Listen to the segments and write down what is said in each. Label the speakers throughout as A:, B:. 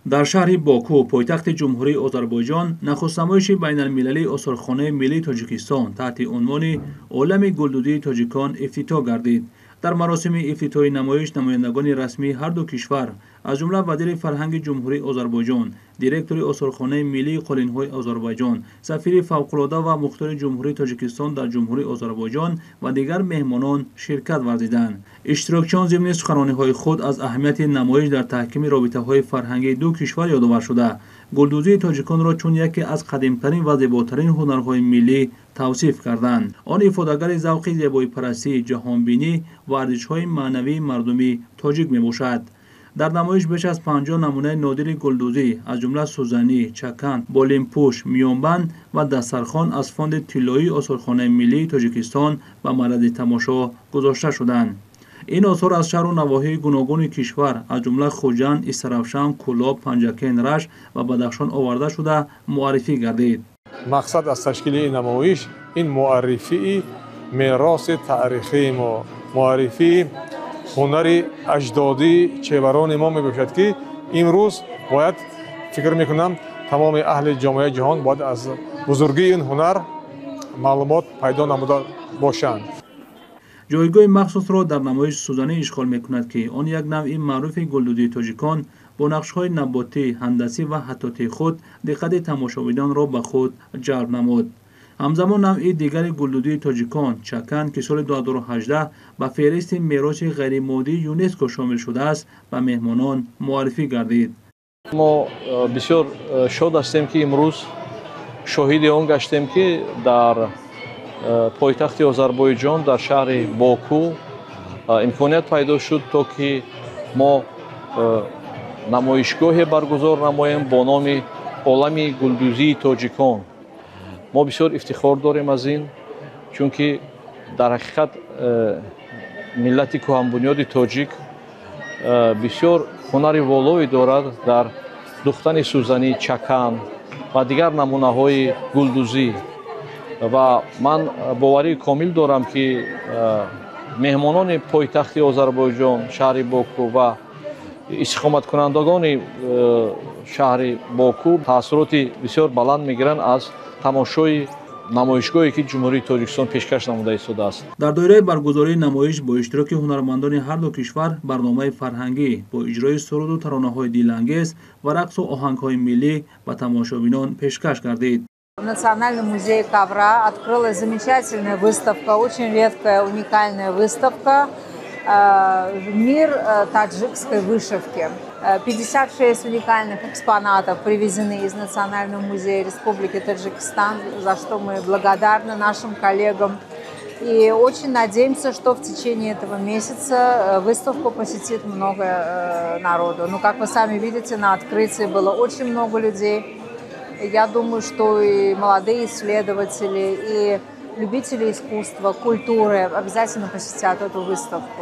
A: Дар шаҳри Боку, пойтахти Ҷумҳурии Озарбойҷон, нахустнамоиши байналмилалии Осорхонаи миллии Тоҷикистон таҳти унвони «Олами гулдӯзии тоҷикон» ифтитоҳ гардид. Дар маросими ифтитоҳи намоиш намояндагони расмии ҳарду кишвар, аз ҷумла вазири фарҳанги Ҷумҳурии Озарбойҷон, директори Осорхонаи миллии қолинҳои Озарбойҷон, сафири фавқулода ва мухтори Ҷумҳурии Тоҷикистон дар Ҷумҳурии Озарбойҷон ва дигар меҳмонон ширкат варзиданд. Иштирокчиён зимни суханрониҳои худ аз аҳамияти намоиш дар таҳкими робитаҳои фарҳангии ду кишвар ёдовар шуда, гулдӯзии тоҷиконро чун яке аз қадимтарин ва зеботарин ҳунарҳои миллӣ тавсиф карданд. Он ифодагари завқи зебоипарастӣ, ҷаҳонбинӣ ва арзишҳои маънавии мардуми тоҷик мебошад. Дар намоиш беш аз 50 намунаи нодири гулдӯзӣ, аз ҷумла сӯзанӣ, чакан, болимпӯш, миёнбанд ва дастархон аз фонди тиллоии Осорхонаи миллии Тоҷикистон ба маърази тамошо гузошта шуданд. Ин осор аз шаҳру навоҳии гуногуни кишвар, аз ҷумла Хуҷанд, Истаравшан, Кӯлоб, Панҷакент, Рашт ва Бадахшон оварда шуда муаррифӣ гардид.
B: Мақсад аз ташкили ин намоиш ин муаррифии мероси таърихии мо, муаррифии ҳунари аҷдодии чеварони мо мебошад, ки имрӯз бояд, фикр мекунам, тамоми аҳли ҷомеаи ҷаҳон бояд аз бузургии ин ҳунар маълумот пайдо намуда бошанд.
A: Ҷойгоҳи махсусро дар намоиш сӯзанӣ ишғол мекунад, ки он як навъи маъруфи гулдӯзии тоҷикон бо нақшҳои наботӣ, ҳандасӣ ва ҳаттотии худ диққати тамошобинонро ба худ ҷалб намуд. Ҳамзамон навъи дигари гулдӯзии тоҷикон, чакан, ки соли 2018 ба феҳристи мероси ғайримоддии ЮНЕСКО шомил шудааст, ба меҳмонон муаррифӣ гардид.
C: Мо бисёр шод ҳастем, ки имрӯз шоҳиди он гаштем, ки дар пойтахти Озарбойҷон, дар шаҳри Боку, имконият пайдо шуд, то ки мо намоишгоҳе баргузор намоем бо номи «Олами гулдӯзии тоҷикон». Мо бисёр ифтихор дорем аз ин, чунки дар ҳақиқат миллати кӯҳанбунёди тоҷик бисёр ҳунари волое дорад дар духтани сӯзанӣ, чакан ва дигар намунаҳои гулдӯзӣ. Ва ман боварии комил дорам, ки меҳмонони пойтахти Озарбойҷон, шаҳри Боку, ва истиқоматкунандагони шаҳри Боку таассуроти бисёр баланд мегиранд аз тамошои намоишгоҳе, ки Ҷумҳурии Тоҷикистон пешкаш намуда истодааст.
A: Дар доираи баргузории намоиш бо иштироки ҳунармандони ҳарду кишвар барномаи фарҳангӣ бо иҷрои суруду таронаҳои дилангез ва рақсу оҳангҳои миллӣ ба тамошобинон пешкаш гардид.
D: В Национальном музее ковра открылась замечательная выставка, очень редкая, уникальная выставка «Мир таджикской вышивки». 56 уникальных экспонатов привезены из Национального музея Республики Таджикистан, за что мы благодарны нашим коллегам. И очень надеемся, что в течение этого месяца выставку посетит много народу. Ну, как вы сами видите, на открытии было очень много людей. Я думаю, что и молодые исследователи, и любители искусства, культуры обязательно посетят эту выставку.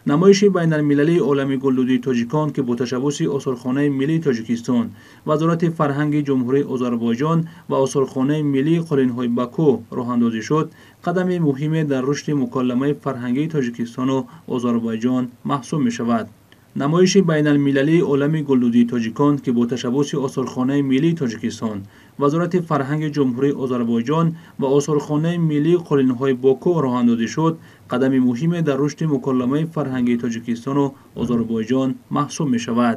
A: Намоиши байналмилалии «Олами гулдӯзии тоҷикон», ки бо ташаббуси Осорхонаи миллии Тоҷикистон, Вазорати фарҳанги Ҷумҳурии Озарбойҷон ва Осорхонаи миллии қолинҳои Баку роҳандозӣ шуд, қадами муҳиме дар рушди муколамаи фарҳангии Тоҷикистону Озарбойҷон маҳсуб мешавад. Намоиши байналмилалии «Олами гулдӯзии тоҷикон», ки бо ташаббуси Осорхонаи миллии Тоҷикистон, Вазорати фарҳанги Ҷумҳурии Озарбойҷон ва Осорхонаи миллии қолинҳои Боку роҳандозӣ шуд, қадами муҳиме дар рушди муколамаи фарҳангии Тоҷикистону Озарбойҷон маҳсуб мешавад.